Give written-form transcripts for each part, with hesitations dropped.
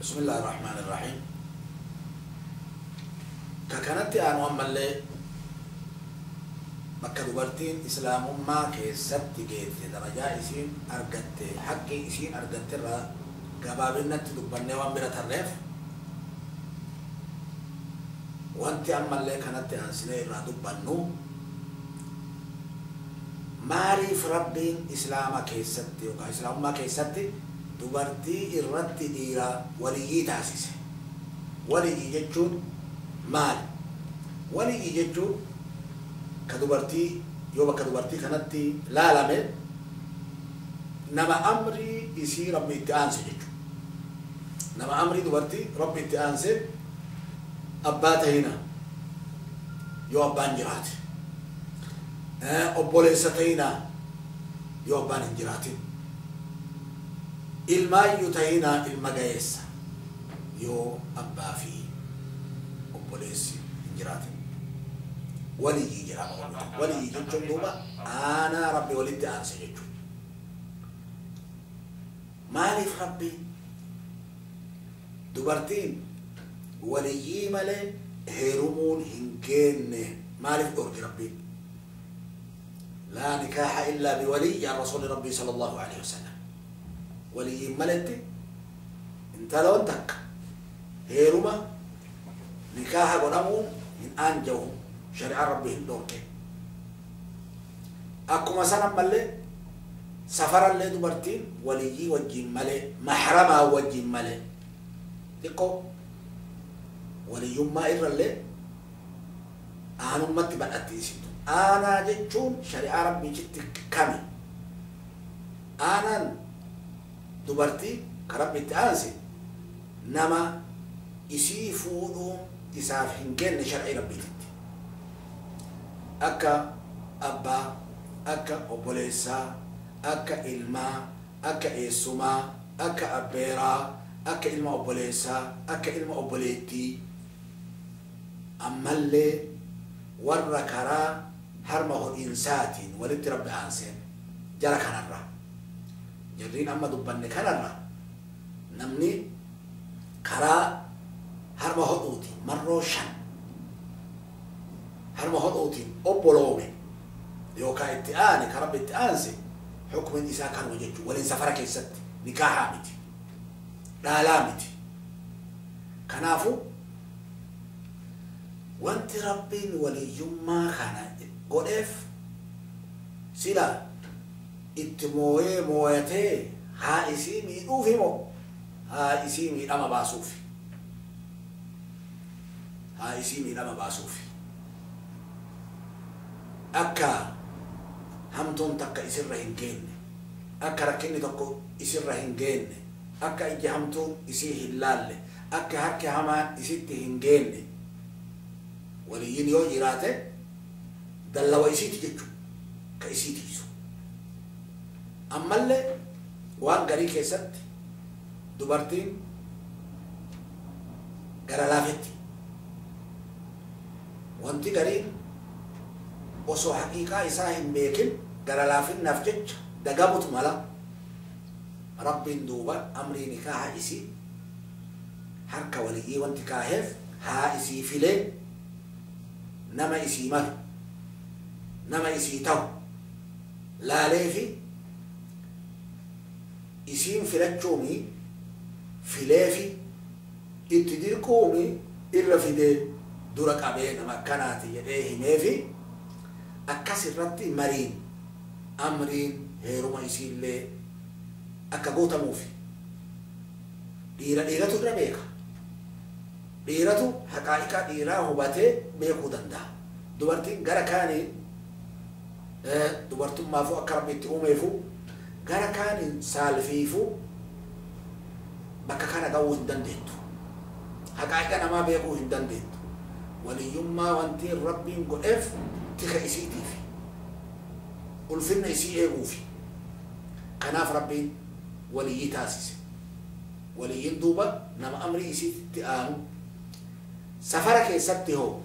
بسم الله الرحمن الرحيم. ككنت أنا أمالي bakka dubartiin islaamummaa keessatti geette darajaa isiin argatte haqqi isiin argatte irraa gabaabinatti dubbannee waan bira tarreef wanti ammallee kanatti aansinee irraa dubbannu maaliif rabbiin islaama keessatti yookaan islaamummaa keessatti dubartii irratti dhiira waliyyii taasise. Waliyyii jechuun maali? Waliyyii jechuun ka dubartii yoo bakka dubartii kanatti laalame nama amrii isii rabbi itti aanse jechuudha. Nama amrii dubartii rabbi itti aanse abbaa tahina yoo abbaan jiraate, obboleessa tahina yoo abbaan hin jiraatin, ilmaayyuu tahina ilma ga'eessa yoo abbaa fi obboleessi hin jiraatin. Waliyyii jedhama. Waliyyii jechuun duuba aanaa rabbi walitti aanse jechuudha. Maaliif rabbi dubartiin waliyyii malee heerumuun hin geenne maaliif dhorke rabbiin? Laa nikaaha illaa biwaliyyi yaa rasuuli rabbii sallallahu alaihi wasallam. Waliyyiin maletti intaloon takka heeruma nikaaha godhamuun hin aanjahu. Shari'aan rabbii hin dhorke. Akkuma san ammallee safarallee dubartiin waliyyii wajjin malee mahramaa wajjin malee xiqqoo waliyyummaa irrallee aanummatti badhatti isitu. Aanaa jechuun shari'aa rabbiichitti kami? Aanaan dubartii ka rabbi itti aanse nama isii fuudhuun isaaf hin kenne shar'ii rabbiititti. Akka abbaa, akka obboleessaa, akka ilmaa, akka eessumaa, akka abbeeraa, akka ilma obboleessaa, akka ilma obboleettii. Ammallee warra karaa harma hodhiinsaatiin walitti rabbi aanseen jara kanarra. Jarriin amma dubbanne kanarra namni karaa harma hodhuutiin marroo 5 harma hodhuutiin obboloome yookaan itti aane ka rabbi itti aanse hukumin isaa kanuma jechuudha. Waliin safara keessatti nikaahaa miti, dhaalaa miti. Kanaafuu wanti rabbiin waliyyummaa kana godheef sila itti mooyee mooyatee haa isii miidhuufi moo haa isii miidhama baasuufi? Haa isii miidhama baasuufi. Akka hamtuun takka isirra hin geenne, akka rakkinni tokko isirra hin geenne, akka iji hamtuun isii hin laalle, akka harki hamaan isitti hin geenne. Waliyyiin yoo jiraate dallawa isiiti jechuudha, ka isii tiisu. Ammallee waan garii keessatti dubartiin gara laafetti. Wanti gariin osoo haqiiqaa isaa hin beekin gara laafinnaaf jecha dagamutu mala. Rabbiin duuba amrii nikaaha isii harka waliyyii wanti kaaheef haa isii filee nama isii malu, nama isii ta'u laalee fi isiin filachuumi filee fi itti dirquumi irra fidee dura qabee nama akkanaati jedhee himee fi akkas irratti mariin amriin heeruma isiillee akka guutamuufi. Dhiira dhiiratu irra beeka. Dhiiratu haqaa'iqa dhiiraa hubatee beekuu danda'a. Dubartiin gara kaaniin dubartummaafuu akka rabbi itti uumeefuu gara kaaniin saalfiifuu bakka kana ga'uu hin dandeettu. Haqaa'iqa namaa beekuu hin dandeettu. Waliyyummaa wanti rabbiin godheef tika isiitiifi ulfinna isii eeguufi. Kanaaf rabbiin waliyyii taasise. Waliyyiin duuba nama amrii isiitti aanu. Safara keessatti hoo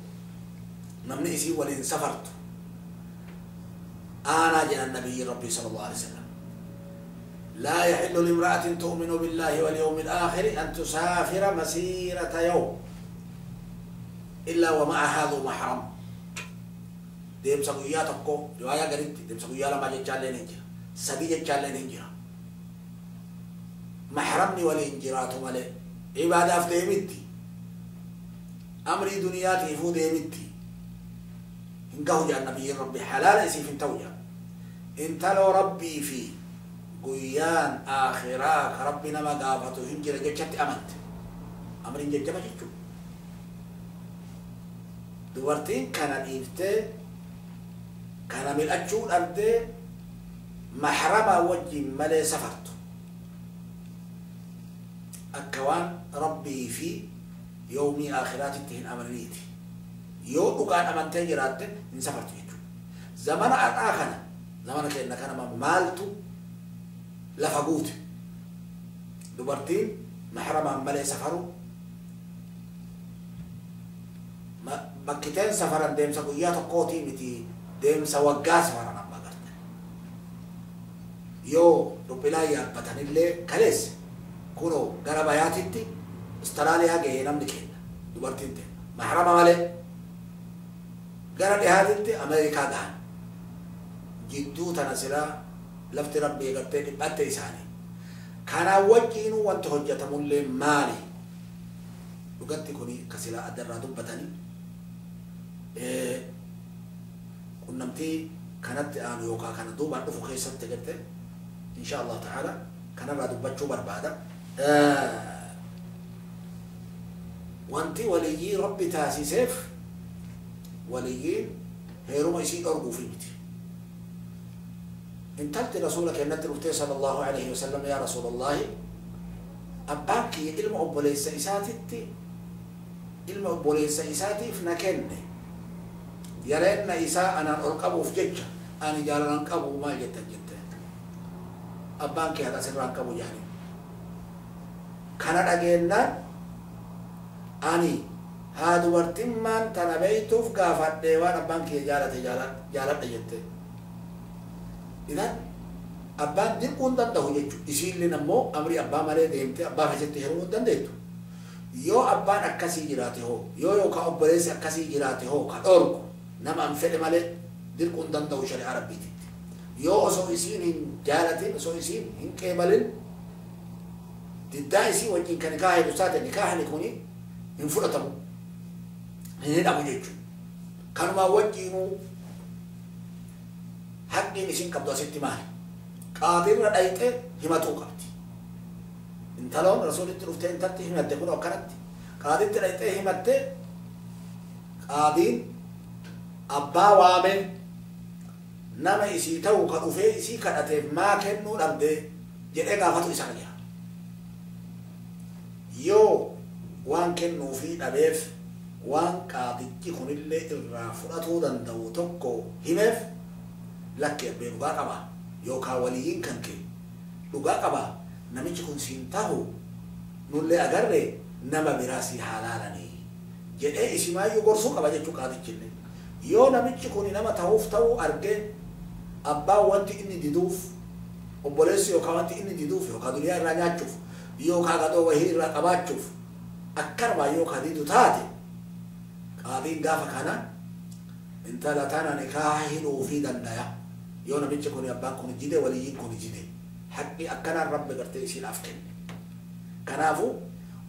namni isii waliin safartu aanaa jedhan nabiyyi rabbii sallallahu alaihi wasallam. لا يحل لامرأة تؤمن بالله واليوم الآخر أن تسافر مسيرة يوم إلا ومعها ذو محرم. deemsa guyyaa tokko riwaayaa gaditti deemsa guyyaa 2 jechaallee ni jira, 3 jechaallee ni jira. Mahramni waliin jiraatu malee ibaadaaf deemitti, amrii duniyaatiifuu deemitti hin gahu jaan nabiyyiin rabbi, halaala isiif hin ta'u jaan. Intaloo rabbii fi guyyaan aakhiraa ka rabbi nama gaafatu hin jira jechatti amante, amriin jajjaba jechuudha. Dubartiin kana dhiiftee kana mil'achuu dhabdee mahrama wajjin malee safartu akka waan rabbii fi yoomii aakhiraatitti hin amananiiti. Yoo dhugaan amantee jiraatte hin safartu jechuudha. Zamana har'aa kana, zamana keenya kana maaltu lafa guute? Dubartiin mahramaan malee safaru, bakkiteen safaran deemsa guyyaa tokkootii miti, deemsa waggaa safaran amma agarte. Yoo dhuphilaa yaabbatanillee kaleesse kunoo gara bayaatitti Austraaliyaa ga'ee namni kenna dubartiin ta'e mahrama malee gara dhihaatitti Ameerikaa gahan. Jidduu tana silaa lafti rabbii gartee dhiphatte isaanii. Kanaan wajjiinuu wanti hojjetamullee maali? Dhugatti kuni ka silaa addarraa dubbatanii qunnamtii kanatti aanu yookaan kana duubaan dhufu keessatti garte insha Allah ta'ala kanarraa dubbachuu barbaada. Wanti waliyyii rabbi taasiseef waliyyiin heeruma isii dhorguufi miti. Intalti rasuula kennatti dhuftee sallallahu alaihi wasallam, yaa rasuulallahi, abbaan kiyya ilma obboleessa isaatitti ilma obboleessa isaatiif na kenne, yareenna isaa anaan ol qabuuf jecha ani jaalalan qabu, maal jettan jette. Abbaan kee haqa sirraan qabu jaani. Kana dhageennaan ani haa dubartimmaan tana beeytuuf gaafadhee waan abbaan kiyya jaalate jaaladha jette. Idan abbaan dirquu hin danda'u jechuudha. Isiilleen ammoo amrii abbaa malee deemtee abbaa keessatti heerumuu hin dandeettu. Yoo abbaan akkasii jiraate hoo, yoo yookaan obboleessi akkasii jiraate hoo ka dhorku nama an fedhe malee dirquu hin danda'u shari'aa rabbiititti. Yoo osoo isiin hin jaalatin, osoo isiin hin qeebalin diddaa isii wajjin kan nikaa hidhu taate, nikaahni kuni hin fudhatamu, hin hidhamu jechuudha. Kanumaa wajjiinuu haqqiin isin qabdu asitti maali? Qaadiirra dhayxee himatuu qabdi. Intaloon rasuulitti dhuftee intalti himatte kun akkanatti qaaditti dhayxee himatte, qaadiin abbaa waamee nama isii ta'u ka dhufee isii kadhateef maa kennuu dhabdee jedhee gaafatu isa jira. Yoo waan kennuufii dhabeef waan qaadichi kunillee irraa fudhatuu danda'u tokko himeef, lakki abbee dhugaa qaba yookaan waliyyiin kan kee dhugaa qaba, namichi kun siin tahu nullee agarre, nama biraa si halaalanii jedhee isimaayyuu gorsuu qaba jechuu qaadichillee. Yoo namichi kun nama ta'uuf ta'uu argee abbaan wanti inni diduuf obboleessi yookaan wanti inni diduuf yookaan duniyaa irraa nyaachuuf yookaan gadoo wahii irraa qabaachuuf akkanuma yookaan didu taate, qaadiin gaafa kana intala tana nikaa hidhuufii dandaya. Yoo namichi kun abbaan kun jide, waliyyiin kun jide, haqqi akkanaan rabbi gartee isiidhaaf kenne. Kanaafuu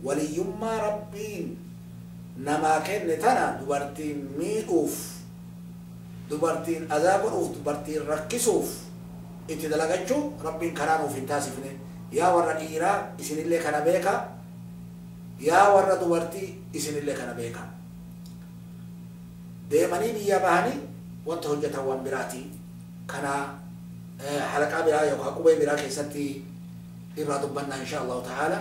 waliyyummaa rabbiin namaa kenne tana dubartiin miidhuuf, dubartiin azaa godhuuf, dubartiin rakkisuuf itti dalagachuu rabbiin karaa nuuf hin taasifne. Yaa warra dhiiraa isinillee kana beeka, yaa warra dubartii isinillee kana beeka. Deemanii biyya bahanii wanta hojjetan waan biraati. Kana halaqaa biraa yookaan qubee biraa keessatti irraa dubbanna insha Allahu ta'ala.